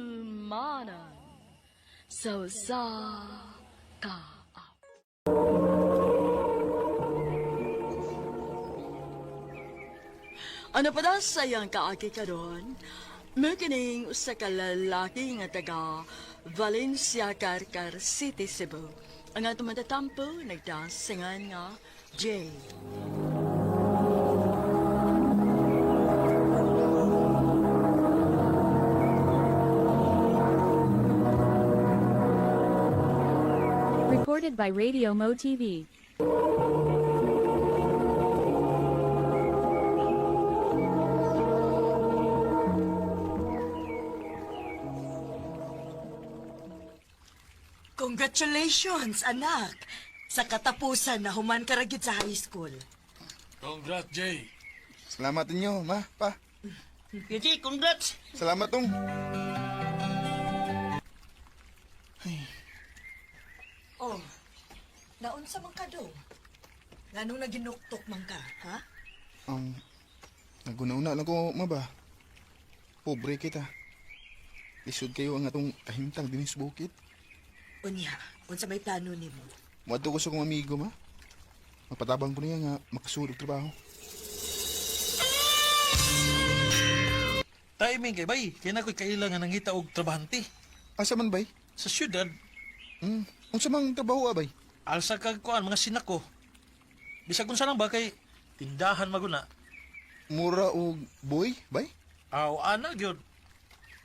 Handumanan sa usa ka Ano pa daw sa iyang kaagi karon? Mao kining usa ka lalaki nga taga Valencia, Carcar City, Cebu. Ang atong matatampo nagdasingan nga Jay. Recorded by Radio Mo TV. Congratulations, anak! Sa katapusan na human ka ra gyud sa high school. Congrats, Jay. Salamat ninyo, ma, pa. Jay, congrats! Salamat tong. Oh, naunsa man ka dong? Nganong naginuktok man ka, ha? Naguna-una lang ko, ma ba? Pobre kita. Lisod kayo ang atong kahimtang dinis bukid. Unya, unsa may plano nimo? Muadto ko sa akong amigo, ma. Mapatabang ko niya nga makasulog trabaho. Timing kay bay, kaya na ko'y kailangan nangita og trabahante. Asa man, bay? Sa syudad, Unsa mang trabaho, ah, bay? alsa kag kuan mga sinako. Bisag unsa lang ba kay tindahan maguna. Mura og boy, bay? Aw ana gyud.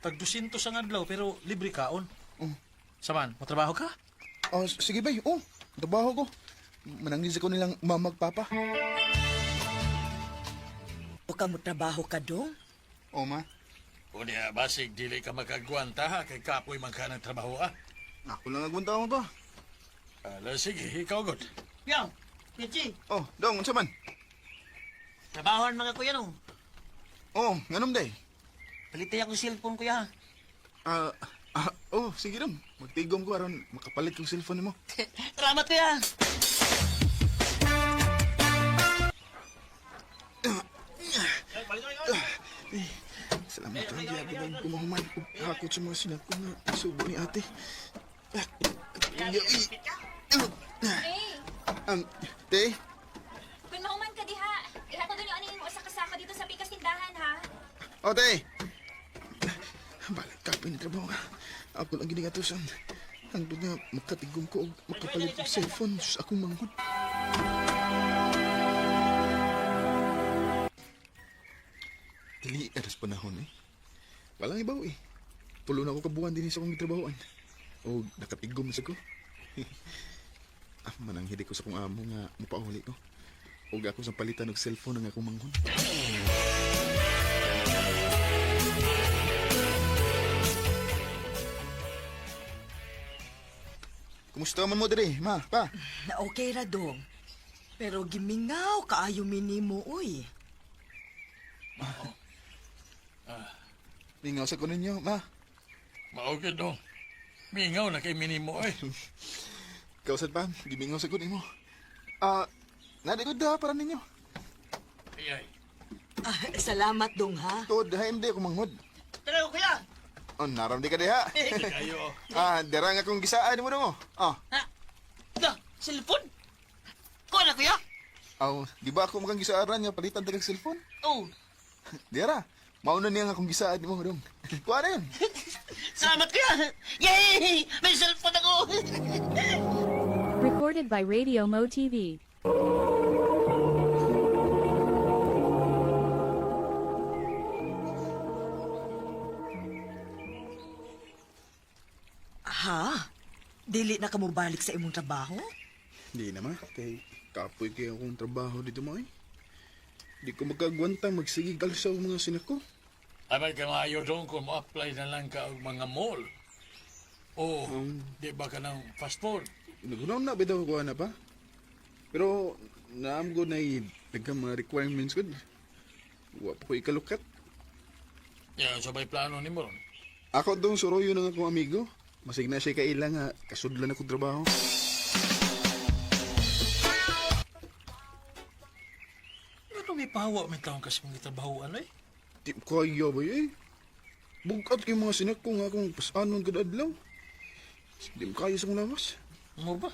Tag 200 ang adlaw pero libre kaon. Oh. Saman, motrabaho ka? Oh, sige, bay. Oh, trabaho ko. Manangis ako nilang mamagpapa. O ka mo trabaho ka dong? Oh, ma. Unya basig dili ka makagwanta ha kay kapoy man ka ng trabaho ah. Ako lang agwanta mo ba? Ala sige, ikaw gud. Yang, Jay, Oh, dong, unsa man? trabahoan mga kuya no. Oh, nganom day. Palitay ako cellphone kuya. Ah, ah, oh, sige dong. Magtigom ko aron makapalit kong cellphone nimo. Salamat kuya. Salamat ang giyagabang kumahuman ug hakot sa mga sinako nga subo ni ate. Ah, kapilya, uy. Hey, Te, kung mahuman ka diha, ihatod ninyo aning usa ka sako dito sa pikas tindahan ha. oh te. Balik ka pinatrabaho ka. Ako lang ginigatusan. Hangtod nga makatigom ko og makapalit og cellphone sa akong manghod. Dili aras panahon eh. Walang ibaw eh. Tulo na ako kabuan din sa akong gitrabahoan. O nakatigom sa ko. Mananghidi ko sa akong amo nga mupauli ko. Og ako sa palitan og cellphone ang akong manghod. Kumusta man mo diri, ma, pa? Na okay ra dong. Pero gimingaw kaayo minimo uy. Mingaw sa ko ninyo, ma. Mao gyud dong. Mingaw na kay minimo eh. Ikaw sad pa, gimingaw sa ko nimo. Ah, nadi ko da para ninyo. Ay ay. Ah, salamat dong ha. Tuod HMD ako manghod. Tara kuya. Oh, naram di ka diha. Kayo. Dira nga kong gisaan mo dong. Oh. Ha? Da, cellphone? Kuha na kuya. Aw, di ba ako makang gisaaran nga palitan tagag cellphone? Oh, Dira. Mauna niya nga akong gisaad mo dong. Kuha na yun. salamat kuya. Yay! May cellphone ako. Recorded by Radio Mo TV. Ha? Dili na ka mobalik sa imong trabaho? Di na ma, kay kapoy kayo akong trabaho dito mo eh. Di ko magkagwanta magsigig alsa og mga sinako. Abay kay maayo dong kung mo-apply na lang ka og mga mall. O, di ba ka ng fast food? Nagunaw na bitaw ko na pa. Pero naam ko na daghang mga requirements ko. Wa pa ko ikalukat. Yan, so may plano ni mo ron. Ako dong suroyo ng akong amigo. Masig na siya kaila nga kasudlan ako trabaho. Ano may pahawa may taong kasi mong gitrabahoan eh? Di kaya ba eh? Bugat kay mga sinak ko nga akong pasanon kada adlaw. Di mo kaya sa akong lawas. Mo ba?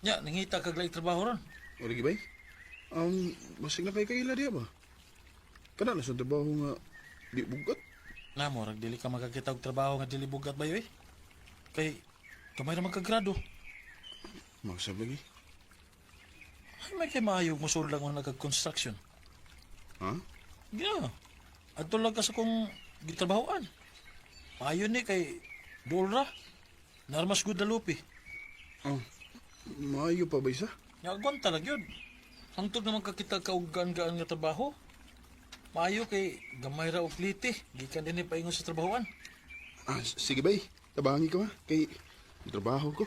Nya, nangita kag laing trabaho ron. O lagi bay? Basig na kay kaila diya ba? Kana na sa trabaho nga di bugat. Na mo, rag dili ka makakita og trabaho nga dili bugat bayo eh. Kay gamay ra man ka grado. Magsab lagi. Ay may kay maayo musul lang mga nagka-construction. Ha? Yeah. Adto lang ka sa kong gitrabahoan. Maayo ni kay dulra. Narmas good na lupi. Oh, maayo pa ba isa? Nya agwanta lang yun. Hangtod naman kakita ka og gaan-gaan nga trabaho. Maayo kay gamay ra og klite. Gikan dinhi paingon sa trabahoan. Ah, sige bay. Tabangi ko ha. Kay trabaho ko.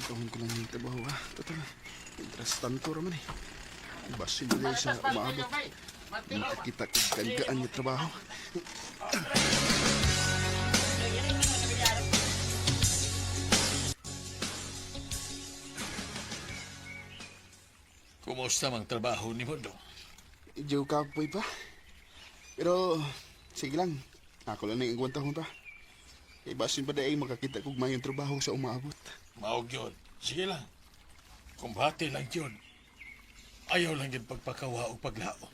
Ang ko lang yung trabaho ha. Total, interest tanto raman eh. Basin na sa umaabot. Makakita ko gaan yung trabaho. Kumusta mang trabaho ni mo dong? Medyo kapoy pa. Pero, sige lang. Ako lang nang igwantahon pa. Kay basin pa dahil makakita kog mayong trabaho sa umaabot. Maog yun. Sige lang. Kumbate lang yun. Ayaw lang yun pagpakawa o paglao.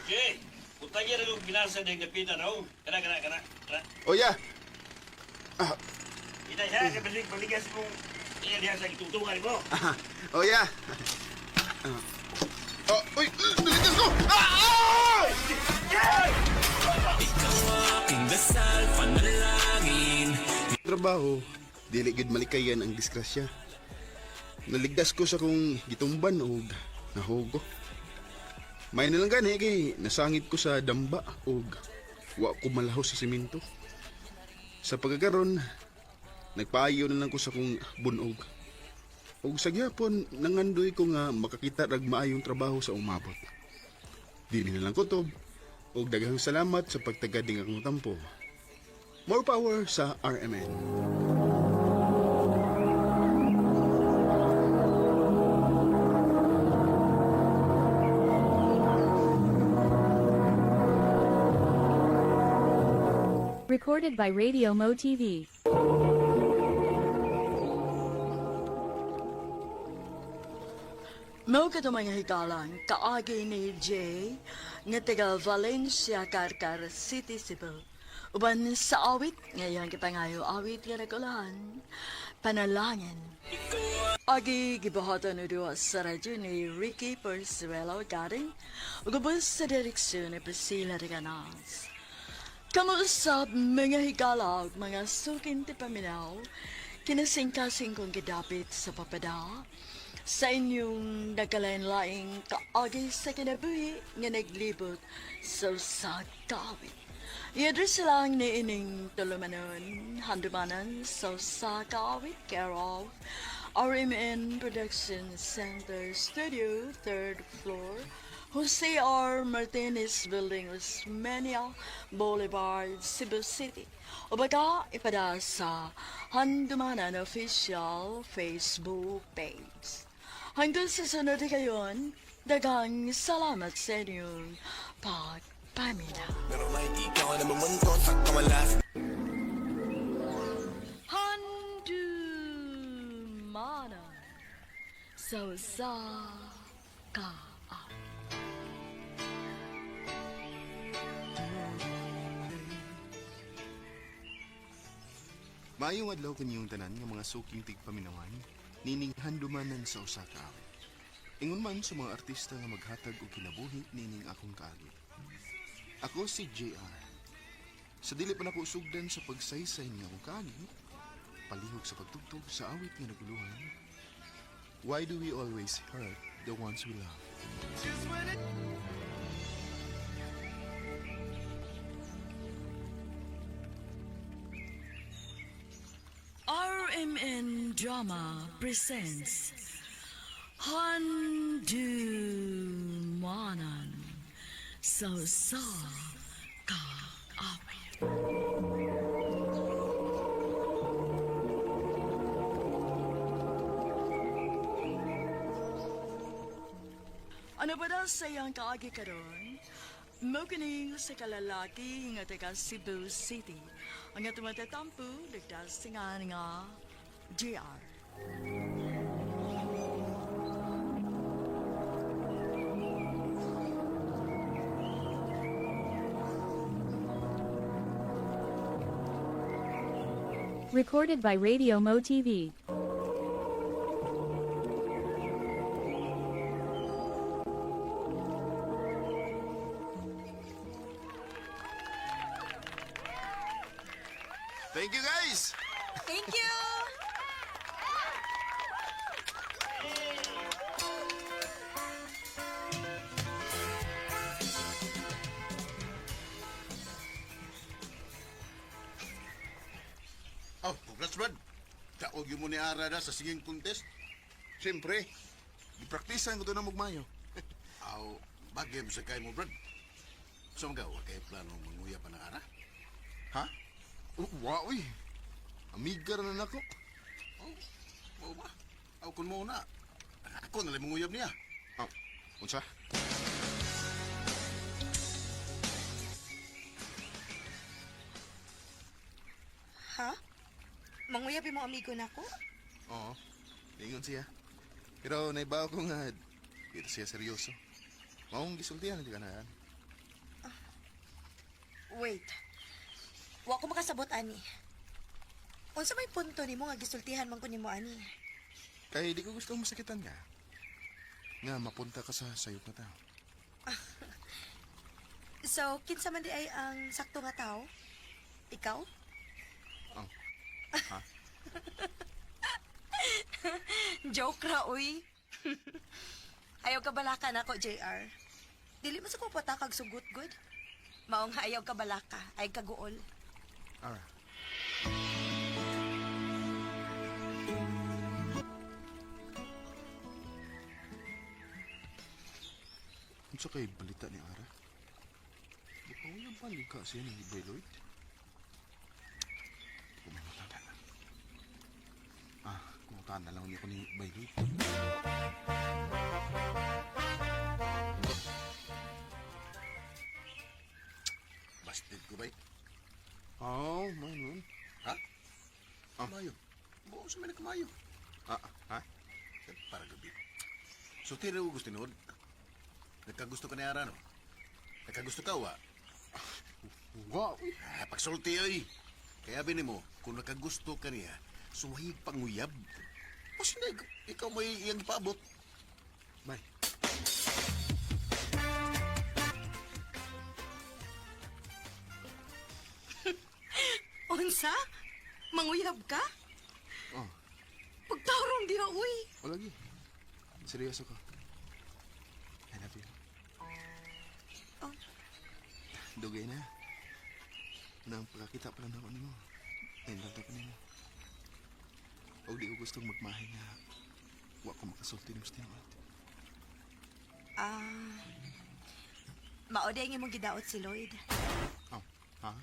Okay. Utang niya rin binasa ng kapita raw. Kana, kana, kana. Kana. Oh, yeah. Ina siya, kapag paligas mong iya diha sa itutungan mo. Oh, yeah. Oh, uy, nalitas ko! Ah! Ah! Trabaho, dili gid malikayan ang disgrasya. Naligtas ko sa kong gitumban og nahugo. May nalang gani kay nasangit ko sa damba og wa ko malahos sa simento. Sa pagkakaron, nagpaayo na lang ko sa kong bunog. Og sa gyapon, nangandoy ko nga makakita rag maayong trabaho sa umabot. Dili na lang kutob, og daghang salamat sa pagtagad ning akong tampo. More power sa RMN. Recorded by Radio Mo TV. Mao kato mga higalang kaagi ni Jay nga taga Valencia, Carcar City, Cebu. Uban sa awit, ngayon kipangayo awit nga nagulahan, panalangin. Agi gibuhatan o duwa sa radyo ni Ricky Persuelo Garing, ug uban sa direksyon ni Priscilla Reganas. Kamuusap mga higala ug mga sukin ti paminaw, kinasingkasing kong gidapit sa papada, sa inyong nagkalain-laing kaagi sa kinabuhi nga naglibot sa usa ka awit. I-address lang ni ining tulumanon, handumanan sa usa ka awit, care of RMN Production Center Studio, third floor, Jose R. Martinez Building, Osmeña Boulevard, Cebu City. O baga, ipada sa Handumanan Official Facebook page. Hanggang sa sunod kayon, daghang salamat sa inyong pagpamina. Handumanan sa usa ka awit. Maayong adlaw kaniyong tanan nga mga suking tigpaminawan, nining handumanan sa usa ka awit. Ingon man sa mga artista nga maghatag og kinabuhi nining akong kaagi. Ako si JR. Sa dili pa nako sugdan sa pagsaysay nga akong kaagi, palihog sa pagtugtog sa awit nga naguluhan. Why do we always hurt the ones we love? MN Drama presents Handumanan sa sa Kaawit. Ano ba daw sa iyang kaagi karon? Mokining sa kalalaki nga taga Cebu City. Ang atong matatampo, nagdasingan nga JR. Recorded by Radio Mo TV. Thank you guys! Thank you! Oh, congrats, Brad. Daog yung mo ni Ara na sa singing contest. Siyempre, gipraktisan ko to na mugmayo. Aw, bagay mo sa kay mo, Brad. So, mga wa kay plano manguya pa ng Ara? Ha? Oh, wow, uy. Amiga ra na nako. Oh, mao ba? Aw, kun mo na. Ako na lang manguyab niya. Oh, unsa? Ha? Manguyabi mo amigo na ko? Oo. Ingon siya. Pero naibaw ko nga, dito siya seryoso. Maong gisultihan, hindi ka na. Wait. Wa ko makasabot ani. Unsa may punto nimo nga gisultihan man ko nimo ani? Kaya di ko gusto masakitan ka. Nga, mapunta ka sa sayop na tao. So, kinsa man di ay ang sakto nga tao? Ikaw? Oh. Ha? Joke ra, uy. Ayaw ka balaka na ako, JR. Dili mo sa ko patakag sugot, good. Maong ayaw ka balaka, ay kaguol. Ara. Unsa kay balita ni Ara? Di pa yung balika siya ni Beloit? Di ko may matanda. Ah, kumutaan na lang niya ko ni Bayloid. Bastid ko, bay. Oh, man. Ha? Ah. Kamayo. Buo sa may kamayo. Ah, ha? Para gabi. So, tira ko gusto noon. Nagkagusto ka ni Ara, no? Nagkagusto ka, wa? Wow! Ah, pagsulti, oy. Kaya bini mo, kung nakagusto ka niya, suway panguyab. O sino, ikaw may iyang ipaabot. Bye. Unsa? Manguyab ka? Oh, Pagtarong diha, uy. o lagi. Seryoso ka. I love you. Oh. Dugay na. Nang pagkakita pa lang ako nimo. Ay, love ko nimo. Og di ko gustong magmahay nga wa ko makasulti nimo sa tinuod. Ah. Mao di ang imong gidaot si Lloyd. Oh, ha?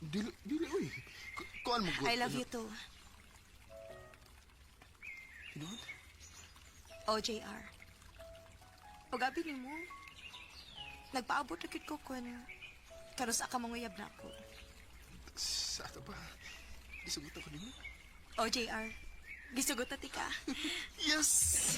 Dili, dili, uy. Kuan mo gud. I love you too. Tinuod? O, JR. O gabi nimo. Nagpaabot na gyud ko kun karon sa ka manguyab na ako. Sa ato pa. Isugot ako nimo. O, JR. Gisugot na ti ka. Yes!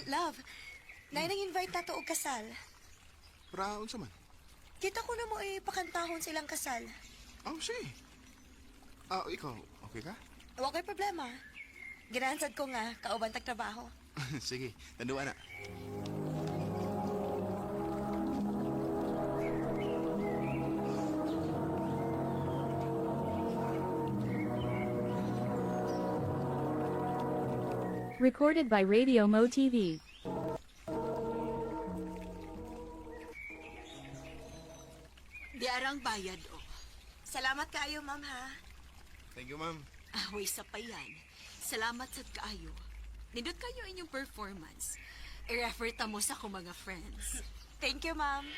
Love, nay nang invite na to og kasal. Para unsa man? Kita ko na mo eh, pakantahon silang kasal. Oh, sige. Ah, ikaw, okay ka? Wa ko'y problema. Ginansad ko nga, kauban tag trabaho. Sige, tanduan na. Recorded by Radio Mo TV. Di arang bayad, oh. Salamat kaayo, ma'am, ha? Thank you, ma'am. Away sa payan. Salamat sa kaayo. Nindot kayo inyong performance. I-refer ta mo sa akong mga friends. Thank you, ma'am.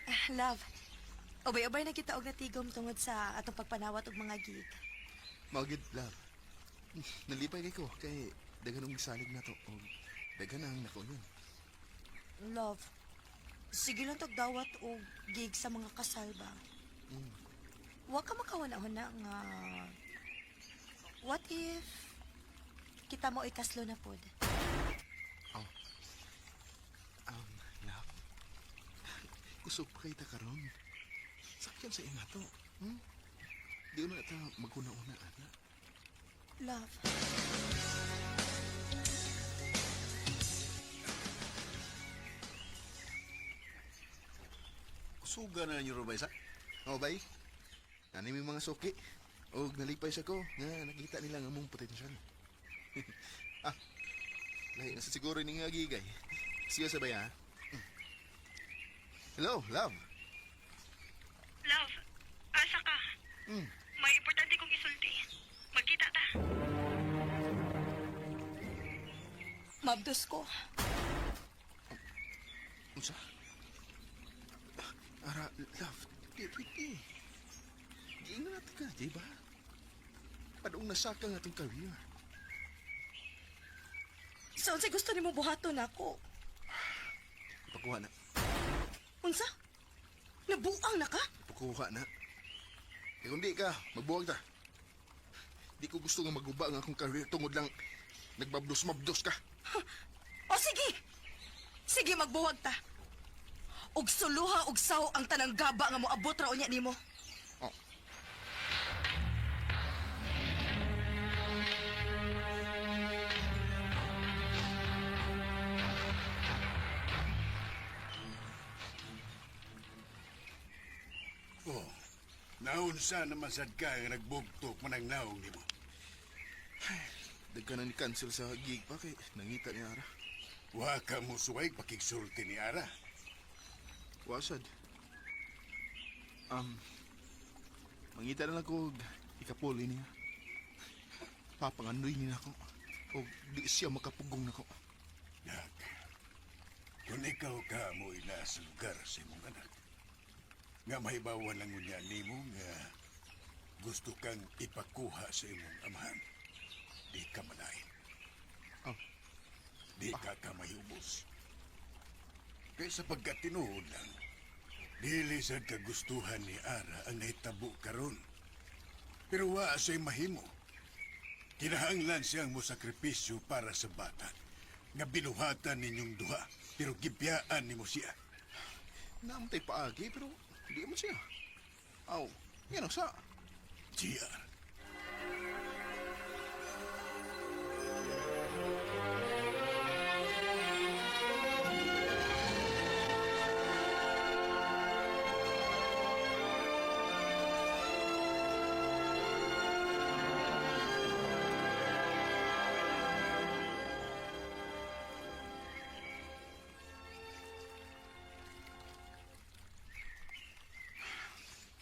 Ah, love, ubay-ubay na kita og natigom tungod sa atong pagpanawat og mga gig. Magid, love. Nalipay kay ko kay daghan og salig na to og daghan ang nakuyon. Love, sige lang tagdawat og gig sa mga kasal ba? Wa ka makawana-huna nga what if kita mo ikaslo na pod? Love. Kusog pa kay ta karon. Sakyan sa ina to. Hmm? Di na ta maguna-una ana. Love. Kusuga na ninyo Rubay sa? Oh, bay. Nani may mga suki. Og nalipay sa ko nga nakita nila nga mong potensyal. Ah. Lahi na sa siguro ni nga gigay. Siya sabay ha. Hello, love. Love, asa ka? Mm. May importante kong isulti. Magkita ta. Mabdos ko. Unsa? Ara, love, di pwede. Giingat natin ka, di ba? Padung nasaka nga itong career. So, unsay gusto nimo buhaton nako? Ipakuha na. Unsa? Nabuang na ka? Ipakuha na. Kaya kung di ka, magbuwag ta. Di ko gusto nga maguba ang akong career tungod lang nagbabdos-mabdos ka. O sige. Sige magbuwag ta. Og suluha og saw ang tanang gaba nga moabot ra unya nimo. Oh. Oh, naunsa naman sad ka nga nagbugtok man ang naong nimo. Dagka na ni cancel sa gig pa kay nangita ni Ara. Wa ka mo suway pakigsulti ni Ara. Wasad. Um, mangita na lang ko og ikapuli niya. Papanganoy niya ako. O di siya makapugong nako. Nak, kung ikaw ka mo ila sa lugar sa imong anak, nga mahibawan lang unya nimo nga gusto kang ipakuha sa imong amahan, di ka malain. Oh. Di ka kamayubos. Kaysa pagkatinuod lang, dili sad kagustuhan ni Ara ang nahitabo karon. Pero wa siya'y mahimo. Kinahanglan siyang mosakripisyo para sa bata. Nga binuhatan ninyong duha, pero gibiyaan nimo siya. Naamtay paagi pero di man siya. Aw, yan ang sa. GR.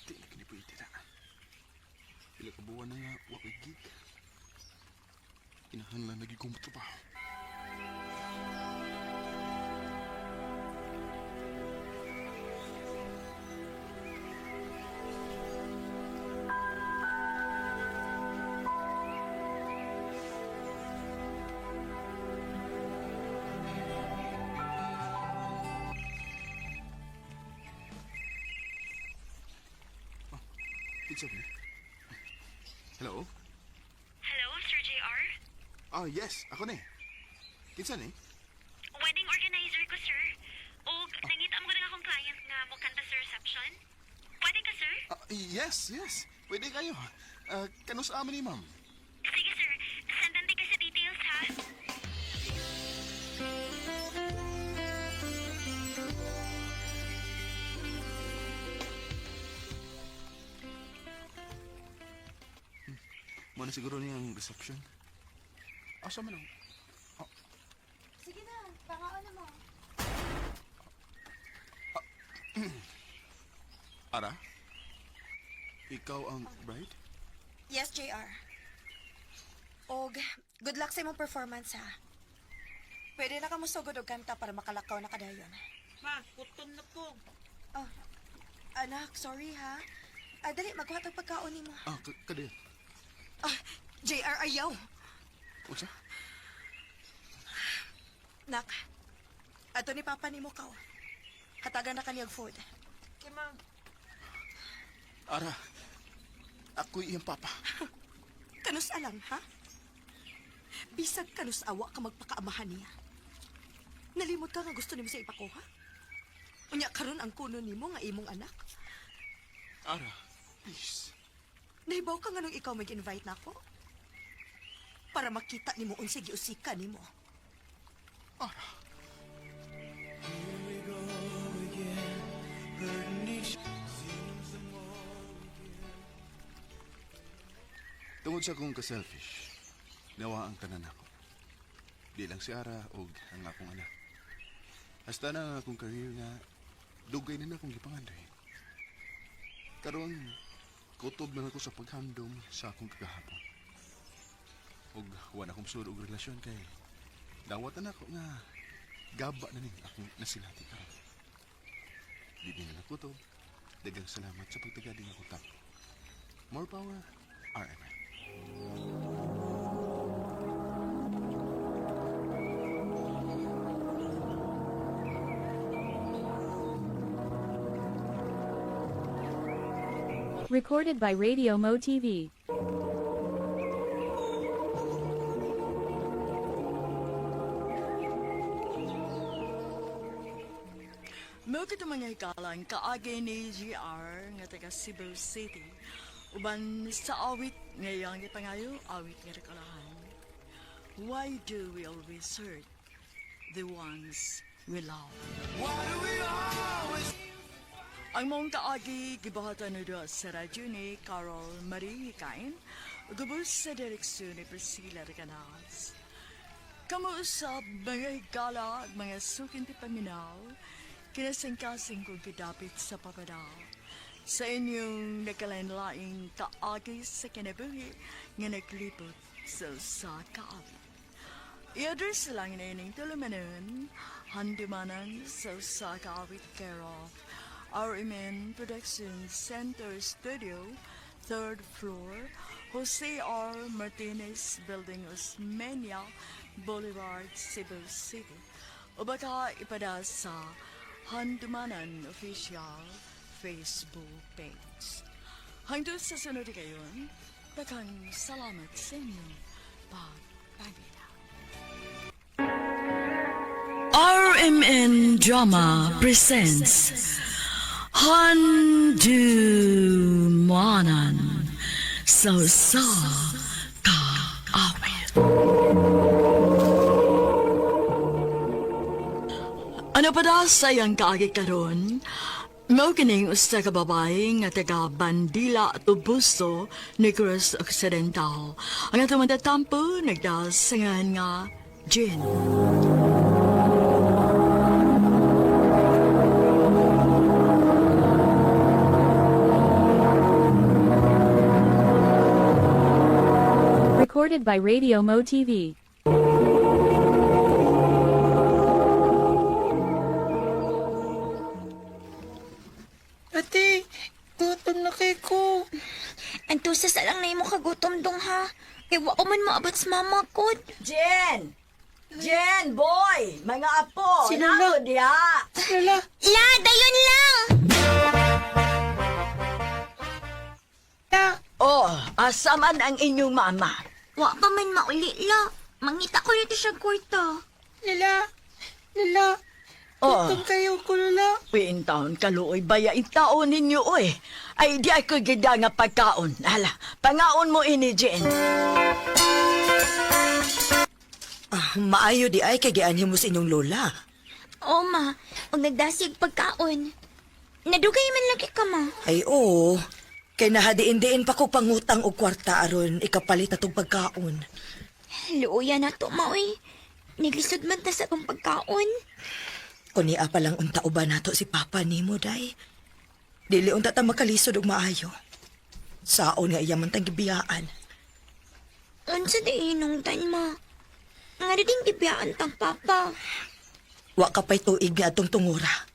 Di na kini pwede na. Pila ka buwan na nga wako'y gig. Kinahanglan lagi kong trabaho. It's okay. Hello? Hello, Sir JR? Ah, yes. Ako na eh. Kinsa ni? Wedding organizer ko, sir. Og nangita mo na akong client nga mo kanta sa reception. Pwede ka, sir? Ah, yes, yes. Pwede kayo. Ah, kanus amin ni ma'am? Sige, sir. Sendan di ka sa details, ha? Mo na siguro niya ang reception. Asa man ang... Sige na, pangaon na mo. Ara? Ikaw ang bride? Yes, JR. Og, good luck sa imong performance, ha? Pwede na ka musugod og kanta para makalakaw na kadayon. Ma, gutom na ko. Oh, anak, sorry ha. Ah, dali, magkuha tag pagkaon nimo. Ah, kadayon. Ah, JR, ayaw. Unsa? Nak, ato ni Papa nimo kaw. Hatagan na kaniyag food. Kay ma. Ara, ako'y iyang papa. Kanus alang, ha? Bisag kanus awa ka magpakaamahan niya. Nalimot ka nga gusto nimo sa ipakuha? Unya karon ang kuno nimo nga imong anak. Ara, please. Nahibaw ka nga nung ikaw mag-invite na ako? Para makita nimo unsay giusika nimo. Ara. Tungod sa akong ka-selfish, nawa ang tanan ako. Di lang si Ara og ang akong anak. Hasta na ang akong career nga dugay na na akong gipangandoy. Karon, kutob na ako sa paghandom sa akong kagahapon. Og wa na akong sud og relasyon kay dawat na nako nga gaba na ning akong nasinati karon. Di din na nakutob. Daghang salamat sa pagtagading akong tampo. More power, RMN. Recorded by Radio Mo TV. Mao kito mga hikalang kaagi ni GR nga taga Cebu City. Uban sa awit ngayang ipangayo, awit nga rekolahan. Why do we always hurt the ones we love? Ang mong kaagi gibuhatan na doon sa radyo ni Carol Marie Hikain, gubos sa direksyon ni Priscilla Recanas. Kamuusap mga higala at mga sukin ti paminaw, kinasingkasing kong kidapit sa papadal. Sa inyong nagkalain-laing kaagi sa kinabuhi nga naglipot sa usa ka kaawit. I-address lang na ining tulumanon, handumanan sa usa ka awit care of RMN Production Center Studio, third floor, Jose R. Martinez Building, Osmeña Boulevard, Cebu City. O baka ipada sa Handumanan Official Facebook page. Hanggang sa sunod kayon, daghang salamat sa inyong pagpamilya. RMN Drama presents Handumanan sa sa kaawit. Ano pa da sa iyang kaagi karon? Mao kining usa ka babae nga taga Bandila, Tubuso, Negros Occidental. Ang atong matatampo nagdasangan nga Jen. Recorded by Radio Mo TV. Ate, gutom na kay ko. Antusa sa lang na imo kagutom dong ha. Kay wa ko man maabot sa mama ko. Jen! Jen, boy! Mga apo! Sino na? Nako diha! Lala, La, dayon lang! la. Oh, asa man ang inyong mama? Wa pa man mauli la. Mangita ko rito siya kwarta. Lala, lala. Oh. Gutom kayo ko, lala. Uy, in taon kaluoy baya in taon ninyo, oy. Ay, di ako gida nga pagkaon. Hala, pangaon mo ini, Jen. Ah, maayo di ay kay gianhin mo sa inyong lola. Oo ma, og nagdasig pagkaon. Nadugay man lagi ka ma. Ay oo. Kay nahadiin-diin pa ko pangutang og kwarta aron ikapalit atong pagkaon. Luoya na to, ma, oy. Naglisod man ta sa atong pagkaon. Kunia pa lang unta uban nato si Papa nimo day. Dili unta ta makalisod og maayo. Saon nga iya man tang gibiyaan. Unsa di inungtan, ma? Nga din gibiyaan tang papa. Wa ka pa'y tuig nga atong tungura.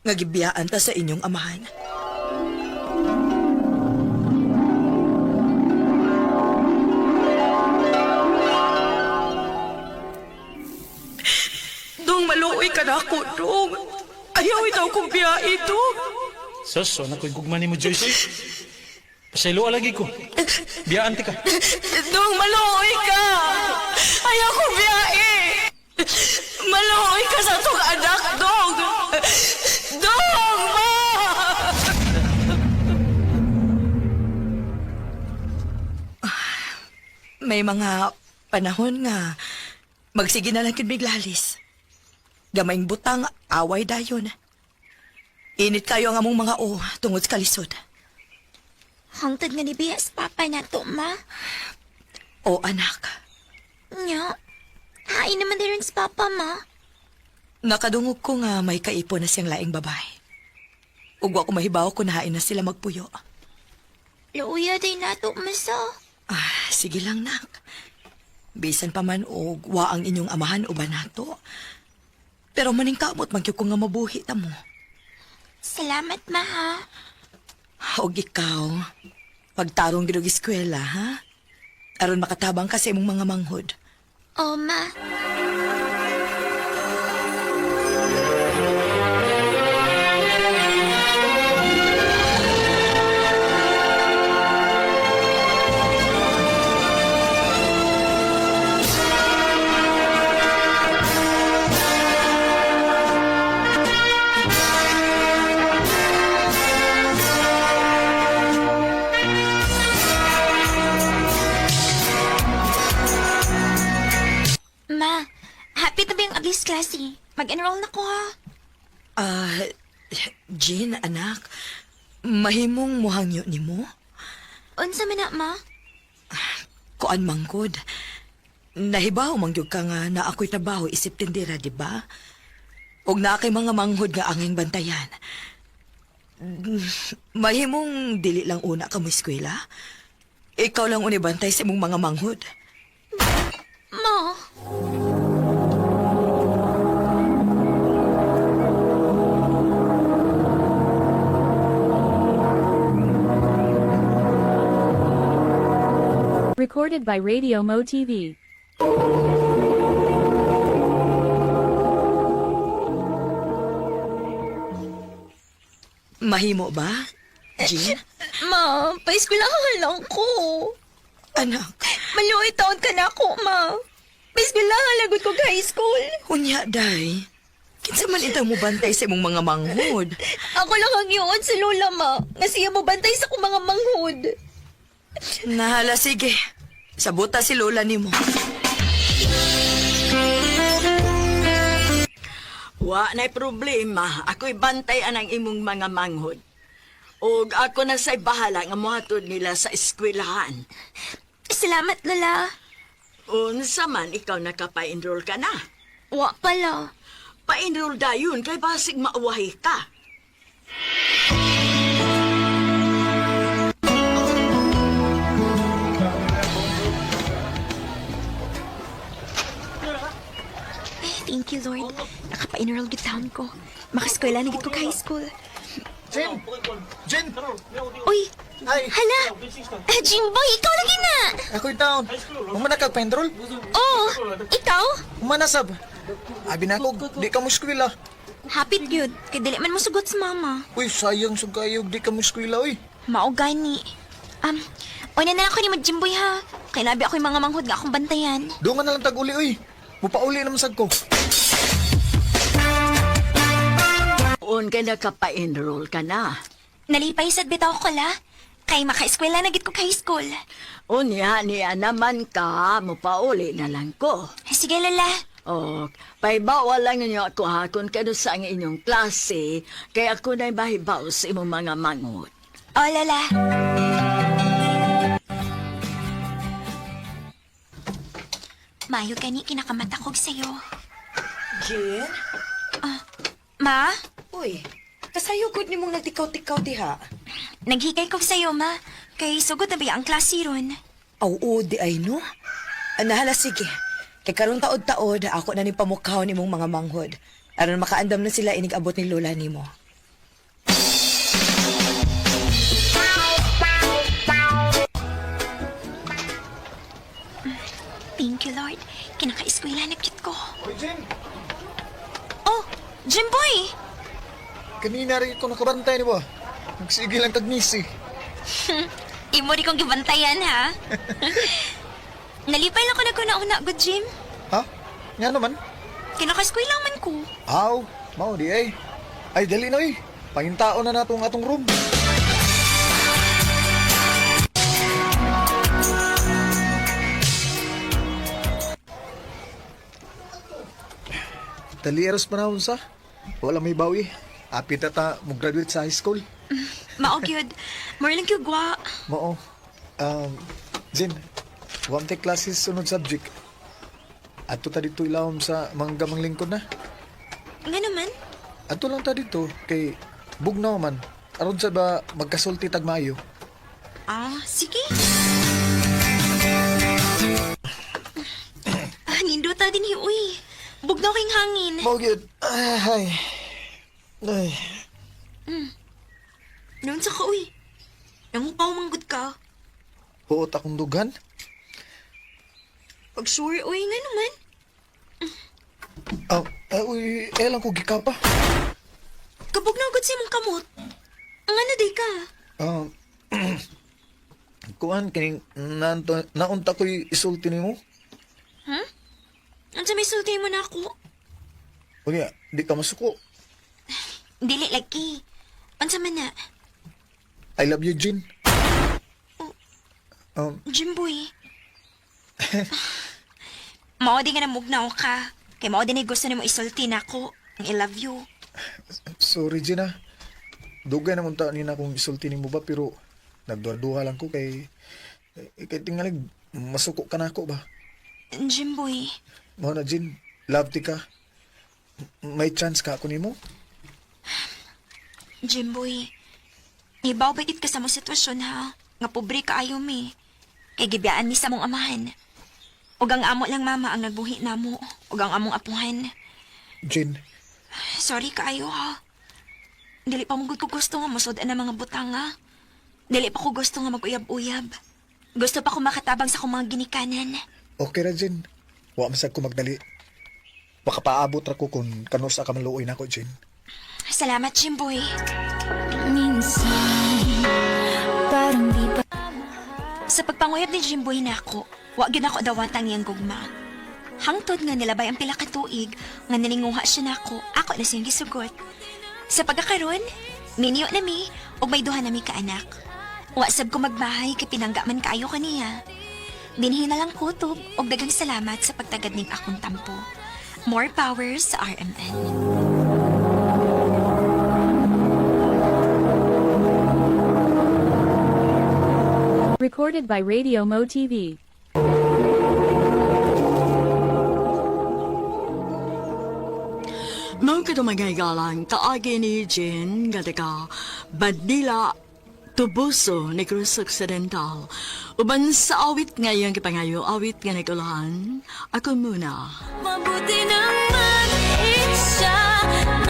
Nga gibiyaan ta sa inyong amahan. Dong, maluoy ka na ako, Dong. Ayaw itaw kong biyahe, Dong. Sus, wala ko'y gugma ni mo, Joyce. Oy. Pasaylo lagi ko. Biyaan ti ka. Dong, maluoy ka! Ayaw kong biyahe! Maluoy ka sa atong anak, Dong! Dong, ma! May mga panahon nga magsige na lang biglalis. Gamayng butang, away dayon. Init kayo ang among mga o tungod sa kalisod. Hangtod nga ni biya sa papa na to, ma. O anak, Nya, hain naman din sa papa, ma. Nakadungog ko nga may kaipo na siyang laing babae. Ug wa ko mahibaw kung nahain na sila magpuyo. Luoya day na to, masa. Ah, sige lang, nak. Bisan pa man og wa ang inyong amahan uban nato. Pero maningkamot man gyud ko nga mabuhi ta mo. Salamat, ma, ha. Og ikaw, pagtarong gid og eskwela, ha? Aron makatabang ka sa imong mga manghod. Oh, ma. Ma, happy to be ang abis klase. Mag-enroll na ko, ha. Ah, Jean, anak, mahimong muhangyo nimo? Unsa man na, ma? Kuan manggod. Nahibaw man gyud ka nga na ako'y trabaho isip tindera, di ba? Og naa kay mga manghod nga anging bantayan. Mahimong dili lang una ka mo eskwela. Ikaw lang unibantay sa imong mga manghod. Ma. Recorded by Radio Mo TV. Mahimo ba? Jean? Ma, paeskwelahan lang ko. Anak, Maluoy taon ka na ako, ma. Paeskwelahan lagot ko high school. unya day. Kinsa man itang mo bantay sa imong mga manghod? Ako lang ang iyon sa lola, ma. Nga siya mo bantay sa akong mga manghod. Nahala, sige. Sabuta si lola nimo. Wa na'y problema. Ako'y bantayan ang imong mga manghod. Og ako na sa'y bahala nga mohatod nila sa eskwelahan. Salamat, Lola. Unsa man ikaw nakapa-enroll ka na. Wa pala. Pa-enroll dayon kay basig mauwahi ka. Ay, thank you, Lord. Nakapa-enroll gid taon ko. Makaskwela na gid ko ka high school. Jen! Jen! Uy, Ay, hala! Ah, Jimboy, ikaw lagi na! ako'y down. Umana kag pendrol? Oh, ikaw? Umana sab. Abi na kog, di ka mo eskwela. Hapit yun. Kay dili man mo sugot sa mama. Uy, sayang sa kayo, di ka mo eskwela, uy. Mao gani. Una na ako ni mo Jimboy ha. Kay nabi ako yung mga manghod nga akong bantayan. Doon ka na lang tag-uli, uy. Mupauli naman sad ko. Un kay nakapa-enroll ka na. Nalipay sad bitaw ko la. Kay makaeskwela na gid ko ka high school. Unya niya naman ka, mopauli na lang ko. Sige, Lola. O, paibawa lang ninyo ako ha kung kano sa ang inyong klase, kay ako na'y mahibaw sa imong mga manghod. Oh, Lola. Mayo gani kinakamata kog sayo. Jean? Ma, Uy, kasayo gud nimong nagtikaw-tikaw diha. naghikay kog sayo, ma. Kay sugod na ba ang klase ron? Aw, oo, di ay no. Nahala, sige. Kay karon taod-taod, ako na ni pamukhaw nimong mga manghod. Aron makaandam na sila inig-abot ni lola nimo. Thank you, Lord. Kinakaeskwela na cute ko. Oy, Jin! Oh, Jimboy! Kanina rin ko nakabantay ni ba? Nagsige lang tagnis eh. Imo rin kong gibantayan, ha? Nalipay lang ko nagkuna-una, good Jim. Ha? Nga naman? Kinakaeskwela man ko. Aw, mao di ay. Ay, dali na eh. Pangintao na natong atong room. Dali eros panahon sa. Wala may bawi. Apit na ta mo-graduate sa high school. Mao gyud. More lang gyud gwa. Mao. Jin, one take classes sunod subject. Ato ta dito ilawom sa manggamang lingkod na. Nga naman. Ato lang ta dito kay bugnaw man. Aron sa ba magkasulti tag maayo. Ah, sige. Ah, nindota din hi, uy. Bugnaw kayong hangin. Mao gyud. Ay. Ay. Noon sa ka, uy. Nangupaw manggod ka. Huot akong dughan. Pag sure, uy, nga naman. Ah, ah, uy, eh lang ko gikapa. Kabugnaw gud sa imong kamot. Ang ano di ka? Kuan kining nanto naunta ko'y isulti nimo. Huh? Ano may sulti mo na ako? Unya, di ka masuko. Dili lagi. Unsa man na? I love you, Jin. Jimboy. Mao di nga namugnaw ka. Kay mao din ay gusto nimo isulti nako. Ang I love you. Sorry, Gina. Dugay naman ta nina kung isulti nimo ba pero nagduha-duha lang ko kay eh, kay tingalig masuko ka na ako ba. Jimboy. Mao na Jin, love ti ka. May chance ka ako nimo? Jimboy. Ibaw ba ka sa mong sitwasyon ha? Nga pobre ka ayo mi. Kay gibiyaan mi sa mong amahan. Ug ang amo lang mama ang nagbuhi namo. Ug ang among apuhan. Jin, Sorry kaayo ha. Dili pa mo gud ko gusto nga musod ang mga butang ha. Dili pa ko gusto nga mag-uyab-uyab. Gusto pa ko makatabang sa akong mga ginikanan. okay ra Jin. Wa man sad ko magdali. Baka paabot ra ko kung kanusa ka maluoy nako, Jin. Salamat, Jimboy. Minsan, parang di pa Sa pagpanguyab ni Jimboy nako, wa gyud ako dawatang iyang gugma. Hangtod nga nilabay ang pila ka tuig nga naninguha siya nako, ako na siyang gisugot. Sa pagkakaron, minyo na mi ug may duha na mi ka anak. Wa sab ko magbahay kay pinangga man kaayo kaniya. Dinhi na lang kutob ug daghang salamat sa pagtagad ning akong tampo. More power sa RMN. Recorded by Radio Mo TV. Mao kadto mga higalang kaagi ni Jen nga taga Badila Tubuso, Negros Occidental. Uban sa awit nga iyang gipangayo, awit nga nagulahan, ako muna. Mabuti naman isa.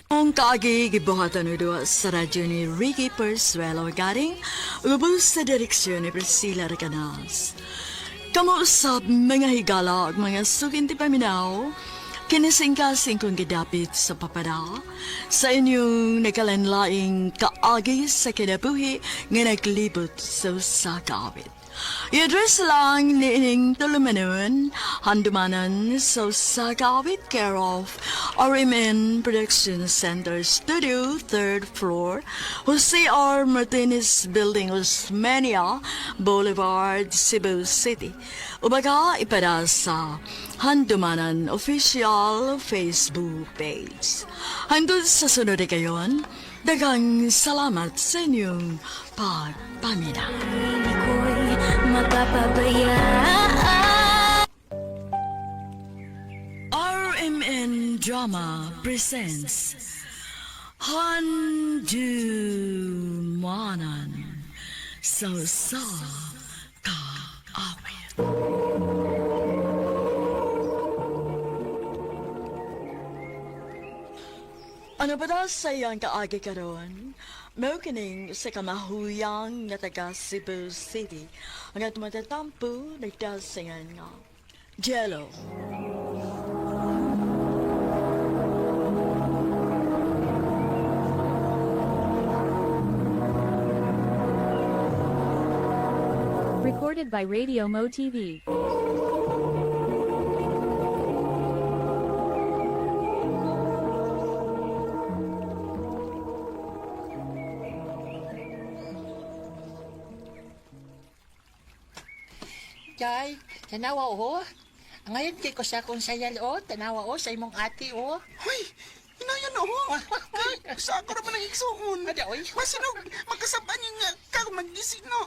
Ang kaagi gibuhatan o duwa sa radyo ni Ricky Persuelo Garing, ubos sa direksyon ni Priscilla Recanas. Kamo usab mga higala ug mga suginti paminaw, kinisingkasing kong gidapit sa papada, sa inyong nakalanlaing kaagi sa kinabuhi nga naglibot sa usa ka awit. I-address lang ni ining tulumanon, handumanan sa usa ka awit, care of RMN Production Center Studio, 3rd floor, Jose R. Martinez Building, Osmeña Boulevard, Cebu City. Ubaga ipada sa Handumanan Official Facebook page. Hangtod sa sunod kayon, Daghang salamat sa inyong pagpamina. RMN Drama presents Handu Manan So Sa Kaawit. Ano ba daw sa iyang kaagi karon? Mao kining sa kamahuyang nga taga Cebu City. Ang atong matatampo nagdasingan nga Jello. Recorded by Radio Mo TV. Jay, tanawa o. Ngayon kay ko sa akong sayal o, tanawa o sa imong ate o. Hoy! Hinayan oh! Kay, sa ako naman ang igsuon. Ada, oy. Masinog, magkasabaan yung nga ka maggising no.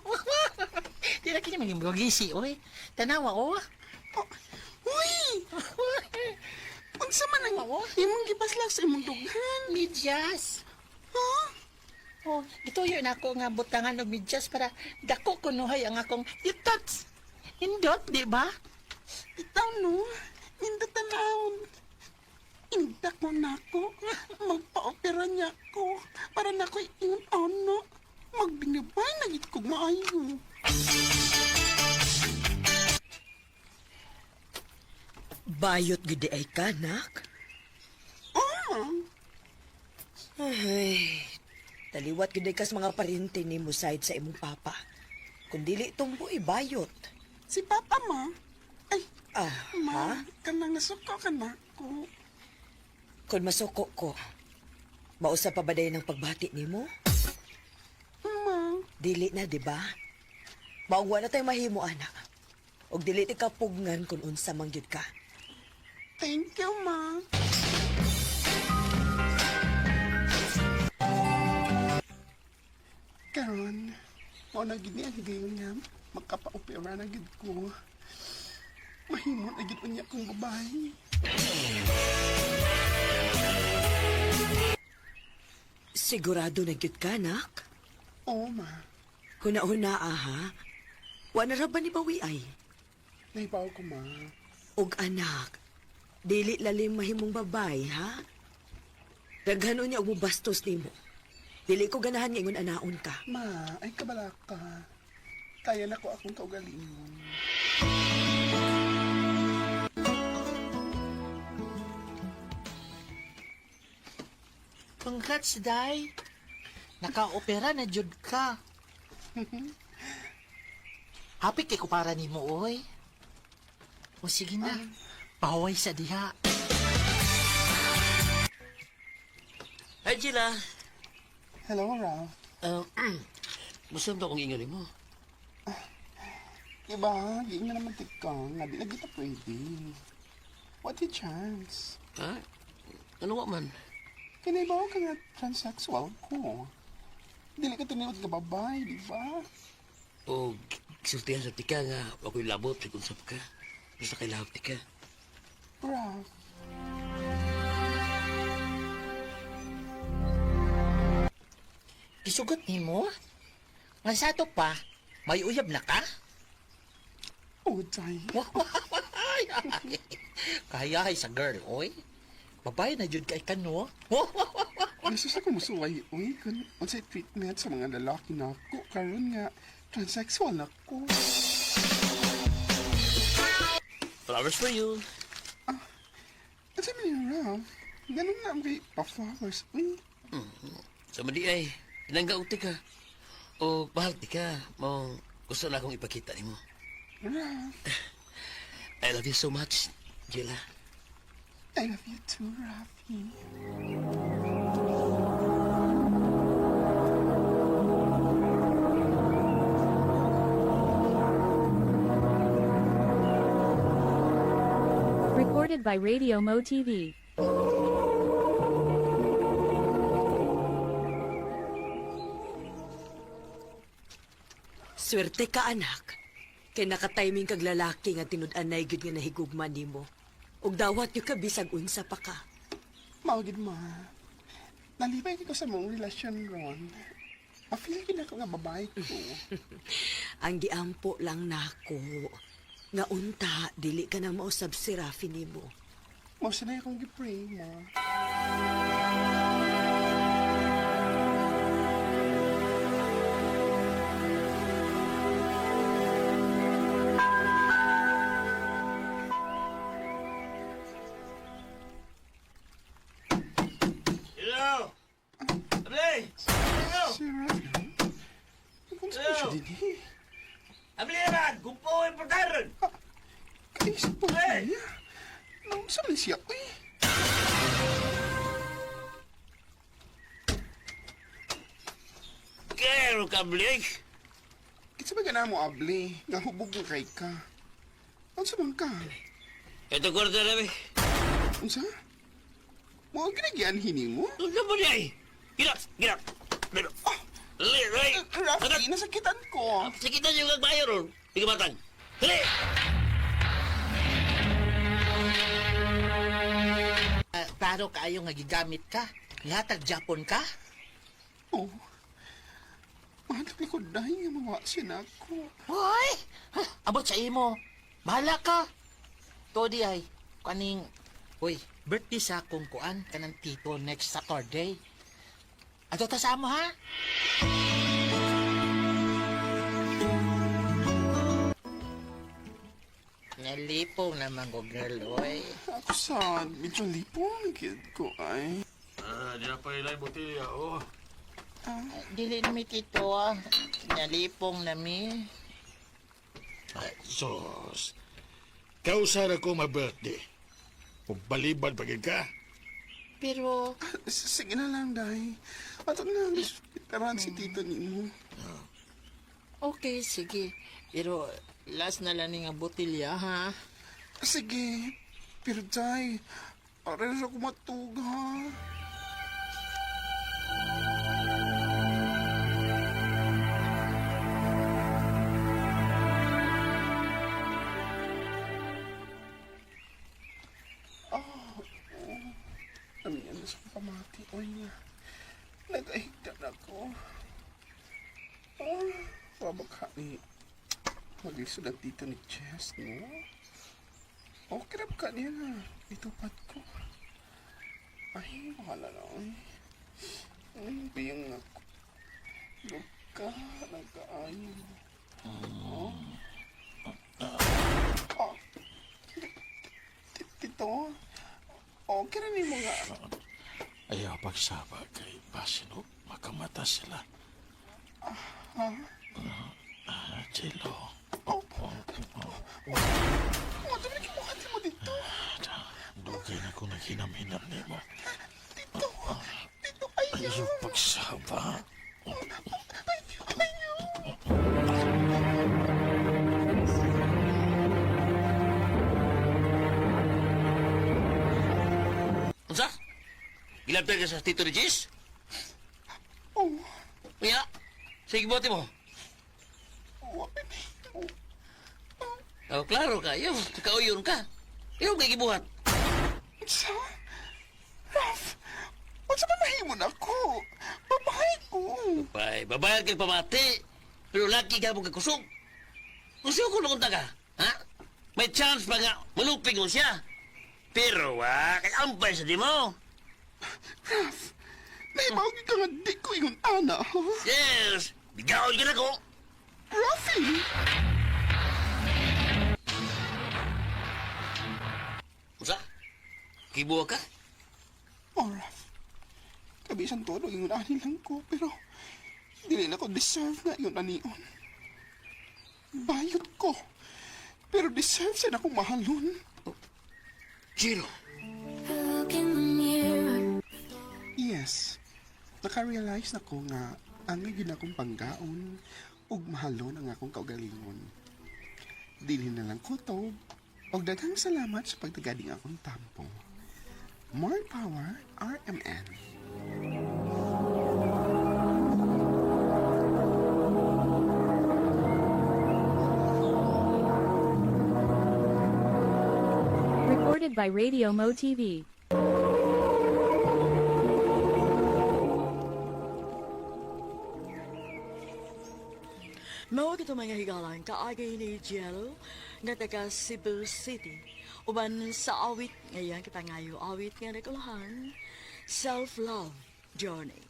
Di na kini maging gisi oy. Tanawa o. Oh, Uy! Unsa man ang Oo. imong gipaslak sa imong dughan? Medyas. Ha? Oh, gituyo na ako nga butangan og medyas para dako kunuhay ang akong itots. Indot, di ba? Itaw no, ninda tanawon. Inda ko nako, magpa-opera niya ko para nako ingon ano. Magbinabay na gid kog maayo. Bayot gid ay ka, nak. Oh, Ay, taliwat gid ay kas mga parente nimo side sa imong papa. Kung dili tumbo bayot. Si Papa ma. Ay, Ah, ma, ha? kanang nasuko ka na ko. Kung masuko ko, mausa pa ba dayon ang pagbati nimo? Ma, Dili na, di ba? Maugwa na tayo mahimo, anak. Og dili ti kapugnan kung unsa man gyud ka. Thank you, ma. Karon, mao na gid ni ang higayon nga makapaopera na gid ko. Mahimo na gid unya kong babae. Sigurado na gyud ka, nak? Oo, ma. Huna-huna, aha. Wa na ra ba ni bawi ay? Nahibaw ko, ma. Og anak, dili lalim mahimong babay, ha? Daghan unya og mobastos nimo. Dili ko ganahan nga ingon anaon ka. Ma, ay kabala ka. Kaya na ko akong kaugalingon. Congrats, Day. Naka-opera na jud ka. Happy kay ko para nimo, oy. O sige na, pahuway sa diha. Hi, Gila. Hello, Ralph. Gusto mo akong ingaling mo. Diba, di nga naman tika nga di lagi ta pwede. What a chance. Ha? Ano wa man? Kinaibaw ka nga transsexual ko. Dili ka tinuod ka babay, di ba? O sultihan sa tika nga ako'y labot sa kung ka. Basta kay lahap tika. Ralph. Isugot nimo? Nga sa ato pa, may uyab na ka? Oh, day. Kaya ay sa girl, oy. Babae na jud kay kano. Nasus ako musuway, uy, kung unsay treatment sa mga lalaki na ako, karon nga, transsexual na ko. Flowers for you. Ang sabi ni Ralph, ganun na ang kay pa-flowers, uy. Sa madi ay, pinanggaog tika. O mahal tika, mo gusto na akong ipakita nimo. Ralph, I love you so much, Gila. I love you too, Rafi. Recorded by Radio Mo TV. Swerte ka, anak. Kay nakatiming kag lalaki nga tinud-anay gyud nga nahigugma nimo. Ug dawat gyud ka bisag unsa pa ka. Mao gid ma. Nalipay ko sa mong relasyon ron. Ma-feel gid ako nga babae ko. Ang giampo lang nako nga unta dili ka na mausab si Rafi nimo. Mao sanay akong gi-pray, ma. Hello! Abli! Hello! Si Rafi? Kung saan siya din eh? Abli naman! Gumpo ang portaron! Kaisip po niya. Nung saan siya, uy? Kero ka, Abli! Kitsa ba gana mo, abli? Nga hubog nga kay ka. Unsa man ka? Ito kwarta na, be. Unsa? Mo ginagian hini mo? Ano ba niya eh? Gina! Gina! Gina! Dali! Dali! Rafi, nasakitan ko. Sakitan yung kagbayo ron. Ikamatag. Dali! Ah, klaro kaayo nga gigamit ka. Ngatag Japon ka. Oh. Mahal ko dahil nga mawa siya na ako. Hoy! Ha, abot sa imo. Bahala ka. To di ay kaning Uy, birthday sa akong kuan kanang tito next Saturday. Ato ta sa amo ha? Nalipong naman ko girl, oy. Ako sa medyo lipong kid ko ay. Ah, di na pa ilay botilya, oh. Dili na mi tito ah. Nalipong na mi. Ay, sus. Kausa na ko ma-birthday. Kung balibad pa gid ka. Pero Sige na lang, day. Ato na lang, taran si tito nimo. okay, sige. Pero last na lang ni nga botilya ha. Sige. Pero day, aray na ako matug, ha? Ah, oh. Namiyan na sa pamati, oy niya. Nagahigdan ako. Oh, wabakha ni... Maglisod ang tito ni Chess, no? Okay na ka niya na. Itupad ko. Ay, bahala na. Ay, ay biyang ako. Luka, nagkaayo. Oh. Oh. Tito, okay na ni mga... Ayaw pagsaba kay Basino, makamata sila. Ha? Ah, Chelo. Oh. Oh. Oh, dali mo ate mo dito. Dugay na kong naghinam-hinam nimo. Tito, tito, ayaw. Ayaw pagsaba. Ayaw, ayaw. Unsa? Gilabtan ka sa Tito ni Jis? Oh, Uya! Sige, bote mo. wa ni. Oh, klaro ka. Ayaw, kauyon ka. Ayaw kay gibuhat. Unsa? Raf, unsa ba mahimo na ako? Babae ko. Bay, babayad kay pamati. Pero laki ka mong kakusog. Gusto ko nung ka, ha? May chance pa nga malupig mo siya. Pero wa, kay ampay sa di mo. Raf, nahibaw ka nga di ko ingon ana, ha? Yes, bigaon ka na ko. Rafi! Unsa? Kibuha ka? Oh, Raf. Kabisan todo ingon ani lang ko, pero dili na ko deserve na ingon anion. Bayot ko. Pero deserve sa akong mahalon. Chilo. Yes. Naka-realize na ko nga ang gyud akong panggaon ug mahalon ang akong kaugalingon. Dili na lang kutob og daghang salamat sa pagtagading akong tampo. More power, RMN. by Radio Mo TV. Mao kito mga higalan kaagay ni Jello nga taga Cebu City. Uban sa awit ngayon kipangayo awit nga nagulahan Self-Love Journey.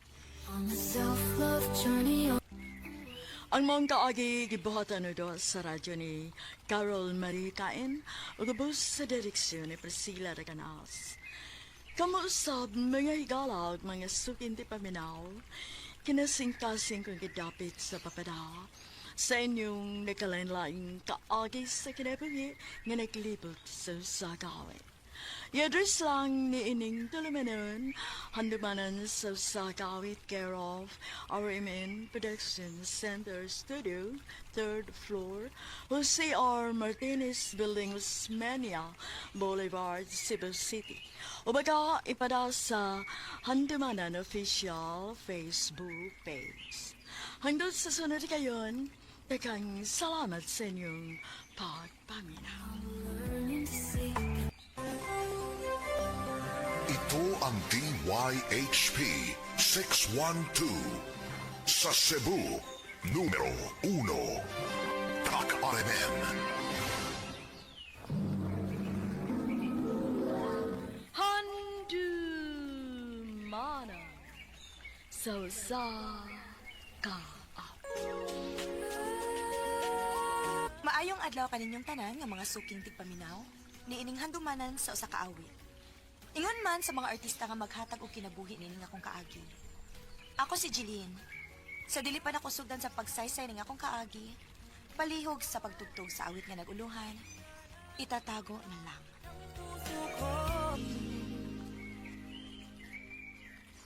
Ang mong kaagi gibuhatan do sa radyo ni Carol Marie Caen ug ubos sa direksyon ni Priscilla Recanas. Kamuusab mga higala ug mga sukinti paminaw, kinasingkasing kong gidapit sa papada sa inyong nakalain-laing kaagi sa kinabuhi nga naglibot sa usagawin. I-address lang ni ining tulumanon, handumanan sa Usagawit, care of RMN Production Center Studio, third floor, Jose R. Martinez Building, Osmeña Boulevard, Cebu City. O baga, ipada sa Handumanan Official Facebook page. Hanggang sa sunod kayon, daghang salamat sa inyong pagpaminaw. Ito ang DYHP 612 sa Cebu, numero 1. TAC RMN. Handumana sa usa ka Maayong adlaw kaninyong tanan nga mga suking tigpaminaw, niining handumanan sa usa ka awit. Ingon man sa mga artista nga maghatag og kinabuhi nining akong kaagi. Ako si Jeline. Sa dili pa nako sugdan sa pagsaysay ning akong kaagi, palihog sa pagtugtog sa awit nga naguluhan, itatago na lang.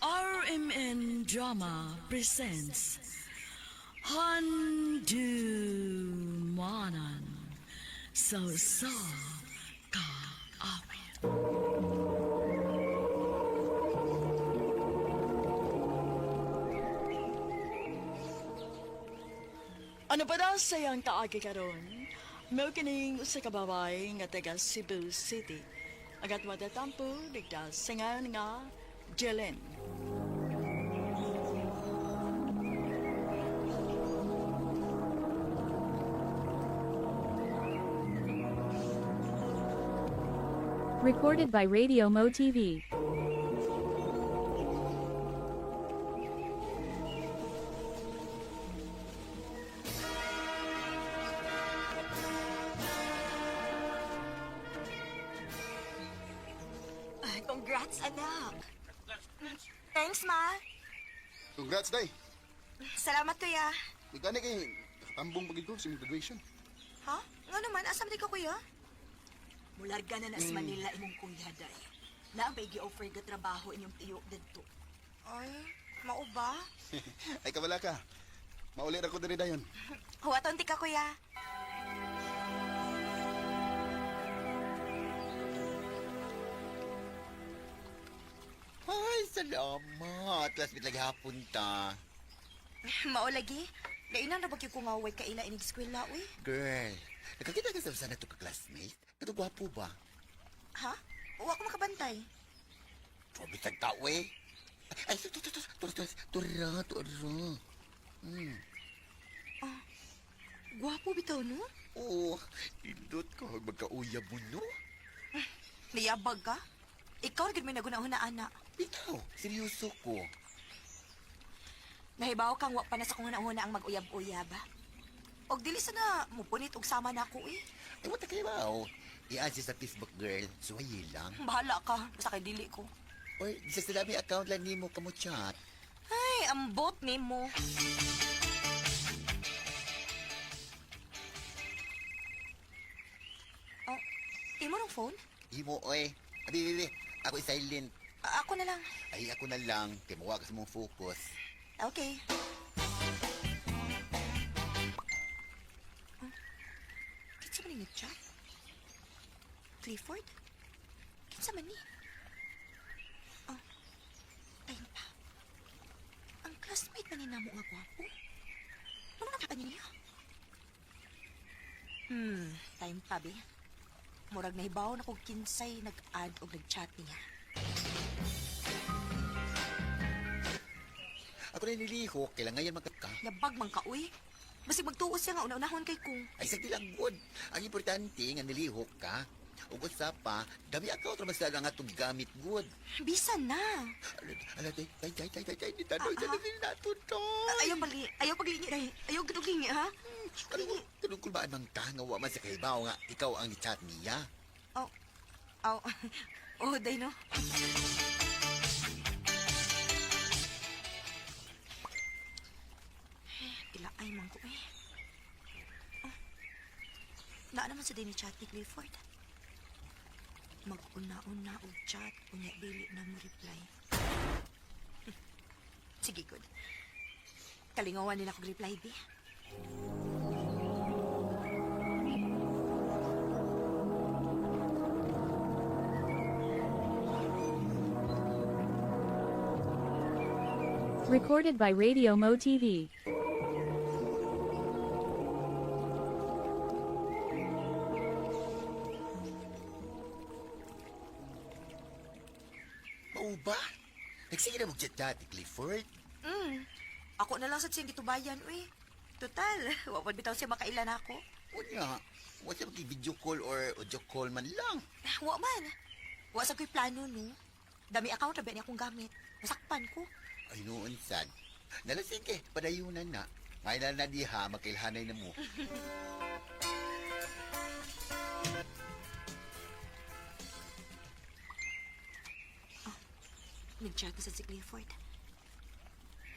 RMN Drama presents Handumanan sa usa ka awit. Ano pa daw sa iyang kaagi karon? Mao kining usa ka babae nga taga Cebu City. Agat matatampo digda sa ngayon nga Jelen. Recorded by Radio Mo TV. Ay, congrats, anak! Thanks, ma. Congrats, day. Salamat, kuya. Di gani kay nakatambong pagid ko sa imong graduation. Ha? Nga naman, asa man di ka, kuya? Mularga na na sa Manila imong kuya day. Naa may gi-offer ga trabaho inyong tiyo didto. Ay, mao ba? Ay kabala ka. Mauli ra ko diri dayon. Huwaton ti ka, kuya. Ay, salamat. Last bit lagi hapon ta. Mao lagi. Dainan ra ba gyud ko nga way kaila inig eskwela, uy? Girl, nakakita ka sa sana to ka-classmate? Kato gwapo ba? Ha? Wa ko makabantay. Sabi tao eh. Ay, tu, tu, tu, tu, tu, tura, tura. Gwapo bitaw, no? Oo, pindot ko. Magkauyab mo, no? Niyabag ka? Ikaw ra gyud may naguna-una, ana. Bitaw, seryoso ko. Nahibaw kang wa pa na sa kong una ang mag-uyab-uyab. Og dili sana mupunit og sama na ako eh. Ay, what kayo ba? Oh? I-add siya sa Facebook, girl. Suwayi lang. Bahala ka, basta kay dili ko. Oy, di sa salami account lang nimo kamo chat. Ay, ambot nimo. Oh, imo rong phone? Imo, oy. Abi, abi, abi. Ako i-silent. Ako na lang. Ay, ako na lang. Kay mawa ka sa mong focus. Okay. Oh, kinsa man ni nag-chat? Clifford? Kinsa man ni? Oh, ayun pa. Ang classmate man ni namo nga gwapo. Ano nakita niya? Time pa, be. Murag nahibaw na kog kinsay nag-add og nag-chat niya. Ako na nilihok, kailangan ngayon magka. Nabag man ka, uy. Basig magtuo siya nga una-unahon kay kung. Ay, sa lang good. Ang importante nga nilihok ka. Ug usa pa, dami account ra man sa ang atong gamit good. Bisan na. Ala, ala, tay, tay, tay, tay, tay, tay, ni tanoy, Ah, tanoy, nato to. Ayaw paglingi, ayaw paglingi dahil. Ayaw giduglingi, ha? Kanong, kanong kulbaan man ka nga wa man sa kahibaw nga ikaw ang chat niya. Oh. Oh. Oh, day no. Ila ay man ko eh. Oh. Naa naman sa day ni chat ni Clifford. Mag-una-una og chat, unya dili na mo reply. Sige, good. Kalingawan nila kog reply, bi. Recorded by Radio Mo TV. Mao ba? Nagsige na mo chat ni Clifford. Ako na lang sa siyang gitubayan, uy. Total, wa pa bitaw siya makailan ako. Unya, wa siya video call or audio call man lang. Wa man. Wa sa ko'y plano, no? Dami account ra ba niya akong gamit. Masakpan ko. Ay noon sad. Nala sige, padayunan na. May na na diha, makilhanay na mo. Nag-chat na sa si Clifford.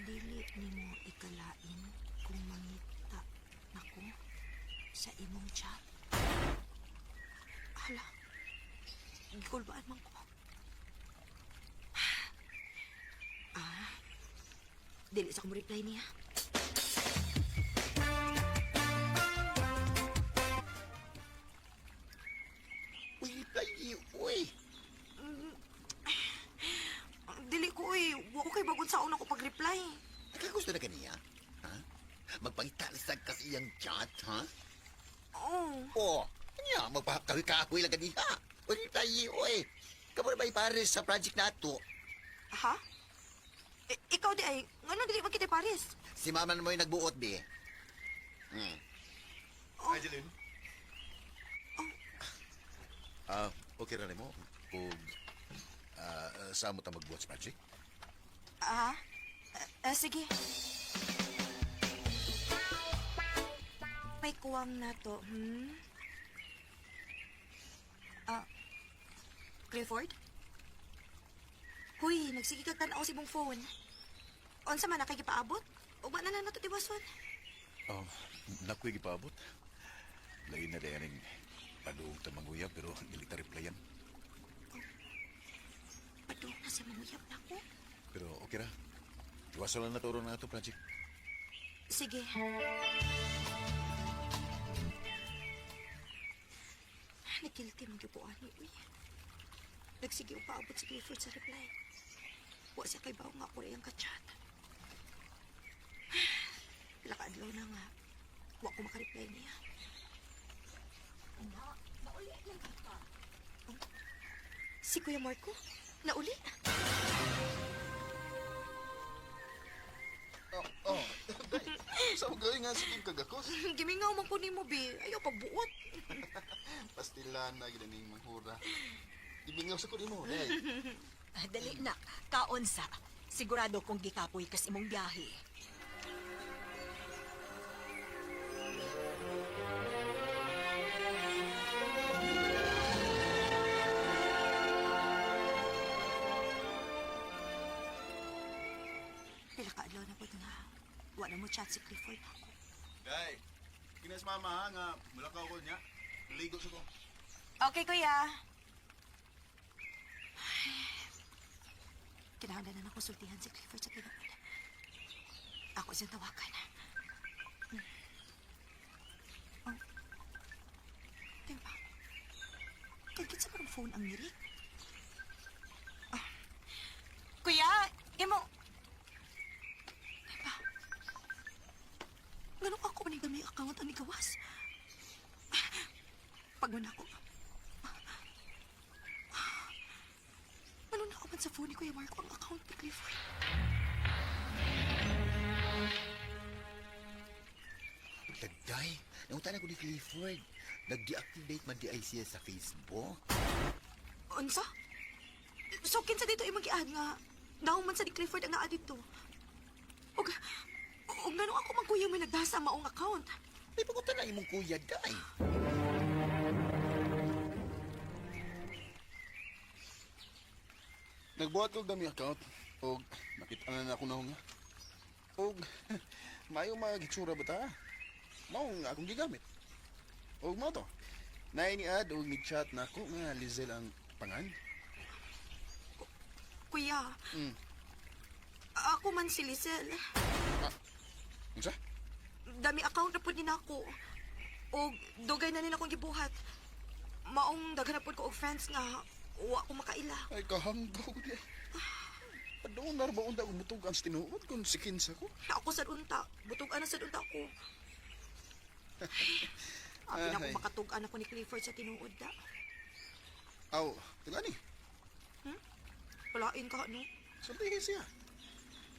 Dili nimo ikalain kung mangita nako sa imong chat. Hala, gikulbaan man ko. Ah, dili sa ko reply niya. Uy, reply, uy. Dili ko eh. Wa ko kay bagon sa una ko pag-reply. Nakagusto na kaniya? Ha? Magpangitalasag ka sa iyang chat, ha? Oh, Oo. Anya, magpakahoy-kahoy lang kaniya. Uy, reply, uy. Kamo na ba ipares sa project nato? ha? Eh, ikaw di ay, ngano dili man kita Paris? Si mama na mo yung nagbuot, bi. Hmm. Hi, Jeline. Ah, okay ra nimo kung sa mo ta magbuhat sa project? Ah, sige. May kuwang na to, Ah, Clifford? Huy, nagsige kag tan-aw sa imong phone. Unsa man na kay gipaabot? Ugma na lang nato tiwason. Oh, nakoy gipaabot. Lain na dayaning padung ta manguyab pero dili ta replyan. Padung na siya manguyab nako. Pero okay ra. Iwasan lang na to ron na ato project. Sige. Nagkilti mong gibuan ni Uy. Nagsige og paabot si Clifford sa reply. Wa siya kay bawo nga ako iyang kachat. Pila ka adlaw na nga. Wa ko makareply niya. Ana, nauli lang ka. Oh, si Kuya Marco, nauli. Oh. Sa mo gawin nga sige kagakos. Gimingaw man ko nimo bi. Ayaw pagbuot. Pastilan na gid ning manghura. Ibingaw sa ko nimo, day. Ah, dali na, kaon sa. Sigurado kong gikapoy kas imong biyahe. Pila ka adlaw na po nga. Wa na mo chat si Clifford ako. Day. Kinas mama ha, nga mulakaw ko niya. Ligo sa ko. Okay, kuya. Ay, kinahanglan na nakonsultihan si Clifford sa tinuod. Ako siyang tawagan. Oh. Teka. Kagkit sa parang phone ang nirik. Ah. Kuya, imo. Teka. Ganun ako ni gamay account ang igawas. Pagod ako. Kuya Marco ang account ni Clifford. Lagday, nangutan ako ni Clifford. Nag-deactivate man di ay siya sa Facebook. Unsa? So, kinsa dito imong gi-add nga naong man sa ni Clifford ang naa dito? Ug ug nganong ako man kuya may nagdasa maong account? May pagutan na imong kuya, day. Nagbuhat ko dami account og nakita na na ako na nga. Og maayo mga gitsura ba ta? Mao nga akong gigamit. Og mao to. Naay ni add og ni chat na ako nga Lizelle ang pangan. Kuya, ako man si Lisel. Unsa? Dami account na pud ni nako. Og dugay na nila akong gibuhat. Maong daghan na pud ko og friends nga wa ko makaila. Ay kahanggaw ko di. Padung na ba unta og mutug ang tinuod kung si kinsa ko? Ako sad unta, butug-an na sad unta ko. Abi na ko Ay. makatug-an ako ni Clifford sa tinuod da. Aw, tugani. Walain ka no. Sultihi siya.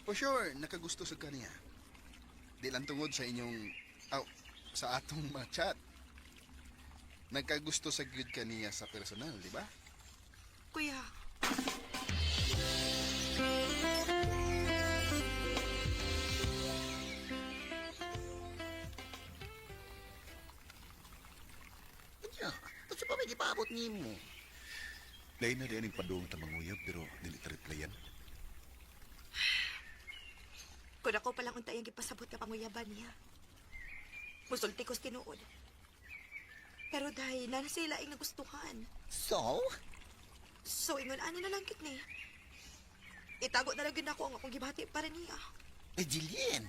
For sure, nakagusto sa kaniya. Di lang tungod sa inyong, aw, sa atong mga chat. Nagkagusto sa gyud kaniya sa personal, di ba? Kuya, Unya, unsa pa may gipaabot nimo? Lain na diyan ang padung ta manguyab pero dili ta replyan. Kung ako palang unta iyang gipasabot nga panguyaban niya. Musulti ko sa tinuod. Pero dahil na sila ang nagustuhan. So? So ingon ani na lang gid ni. Itago na lang gyud nako ang akong gibati para niya. Eh, Jillian.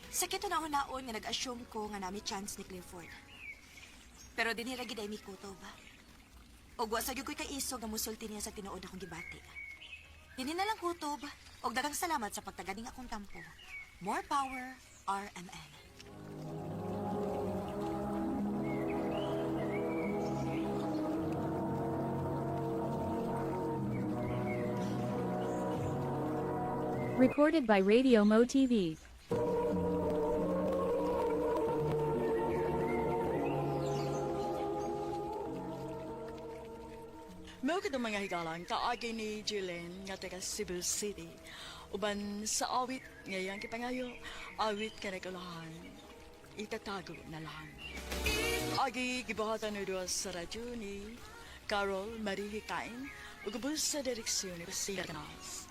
Sakit na naon nga nag-assume ko nga nami chance ni Clifford. Pero dinhi ra gid ay mikutob. Og wa sa gyud ko'y kaisog nga musulti niya sa tinuod akong gibati. Dinhi na lang kutob og daghang salamat sa pagtaganing akong tampo. More power, RMN. Recorded by Radio Mo TV. Mao kadtong mga higalang kaagi ni Jillian nga taga Cebu City. Uban sa awit nga iyang gipangayo, awit ka nagulahan. Itatago na lang. Agi gibuhatan ni duha sa radyo ni Carol Marie Hikain ug ubos sa direksyon ni Priscilla Canals.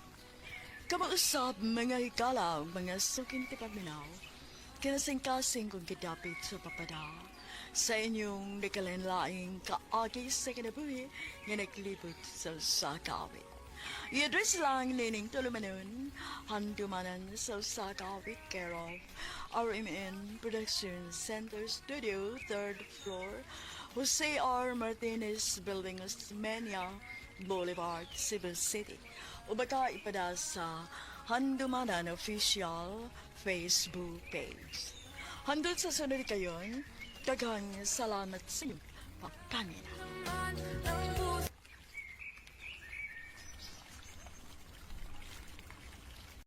Kamausap mga higala ug mga suking tipaminaw, kinasingkasing kong gidapit sa papada sa inyong nagkalain-laing kaagi sa kinabuhi nga naglibot sa usa ka awit. I-address lang nining tulumanon, handumanan sa usa ka awit, care of RMN Production Center Studio, 3rd floor, Jose R. Martinez Building, Osmeña Boulevard, Cebu City. O baka ipada sa Handumanan Official Facebook page. Handot sa sunod kayon, daghang salamat sa inyong pagpaminaw.